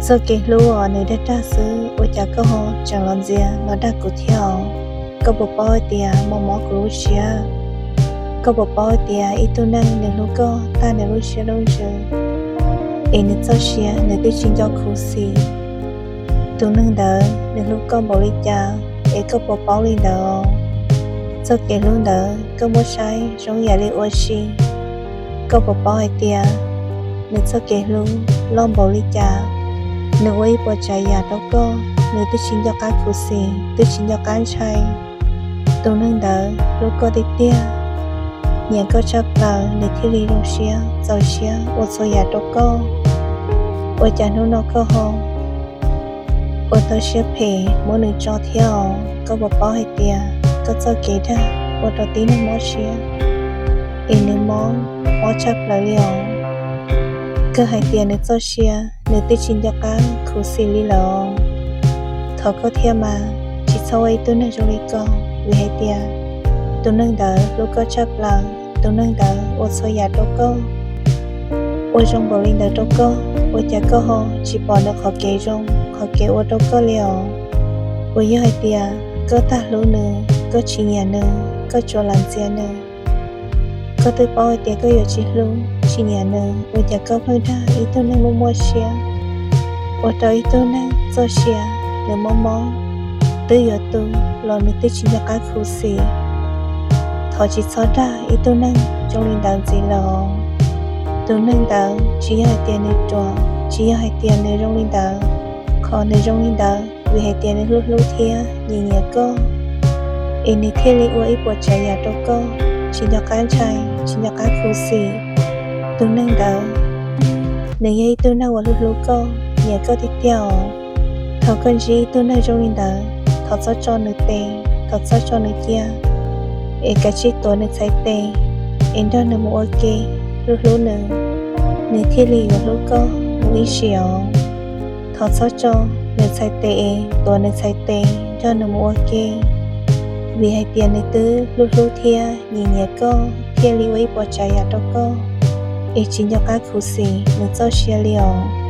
Txoj kev hlub uas nws dag dag xwb, ua cas koj ho tseem los ntxias los dag kuv thiab os? Koj puas paub hais tias mob mob kuv lub siab? Koj puas paub hais tias ib tug neeg nws hlub koj tag nws lub siab lub ntsws, es nws txoj sia nws twb tsis nco khuv xim, tus neeg ntawd nws hlub koj npaum li cas, es koj puas paub li ntawd? Txoj kev hlub ntawd koj muab saib zoo yam li ua si, koj puas paub hais tias nws txoj kev hlub loj npaum li cas, nws ua ib puas tsav yam rau koj, nws twb tsis nco qab khuv xim, twb tsis nco qab ntshai. Tus neeg ntawd hlub koj tiag tiag, nyiam koj tshaj plaws, nws thiaj li zoo siab txaus siab ua txhua yam rau koj. Ua cas hnub no koj ho ua tau siab phem muab nws tso thiab os? Koj puas paub hais tias koj txoj kev dag ua rau tib neeg mob siab, es nws mob, mob tshaj plaws li os? Koj hais tias nws txoj sia nws twb tsis nco qab khuv xim li lawm os. Thov koj thiab mas, tsis txhob ua ib tug neeg zoo li ko, vim hais tias tus neeg ntawd hlub koj tshaj plaws, tus neeg ntawd ua txhua yam rau koj, ua zoo npaum li ntawd rau koj, ua cas koj ho tsis pom nws qhov kev zoo, qhov kev ua rau koj li os? Puas yog hais tias koj tag hlub nws, koj tsis nyiam nws, koj tsuas lam ntxias nws? Koj twb paub hais tias koj yuav tsis hlub tsis nyiam nws, ua cas koj pheej dag ib tug neeg muaj muaj siab, ua rau ib tug neeg txoj sia nws mob mob, twb yuav tu los nws twb tsis nco qab khuv xim? Thov tsis txhob dag ib tug neeg zoo li ntawd ntxiv lawm os. Tus neeg ntawd tsis yog hais tias nws ruam, tsis yog hais tias nws zoo li ntawd, qhov nws zoo li ntawd vim hais tias nws hlub hlub thiab nyiam nyiam koj, es nws thiaj li ua ib puas tsav yam rau koj, tsis nco qab ntshai, tsis nco qab khuv xim. Tus neeg ntawd nws yog ib tug neeg uas hlub hlub koj, nyiam koj tiag tiag os. Thaum koj ntsib ib tug neeg zoo li ntawd, thov txhob tso nws tes, thov txhob tso nws cia, es kav tsij tuav nws txhais tes, es nrog nws mus ua ke, hlub hlub nws, nws thiaj li yuav hlub koj mus ib sim os. Thov txhob tso nws txhais tes es tuav nws txhais tes nrog nws mus ua ke, vim hais tias nws twb hlub hlub thiab nyiam nyiam koj thiaj li ua ib puas tsav yam rau koj, es tsis nco qab khuv xim nws txoj sia li os.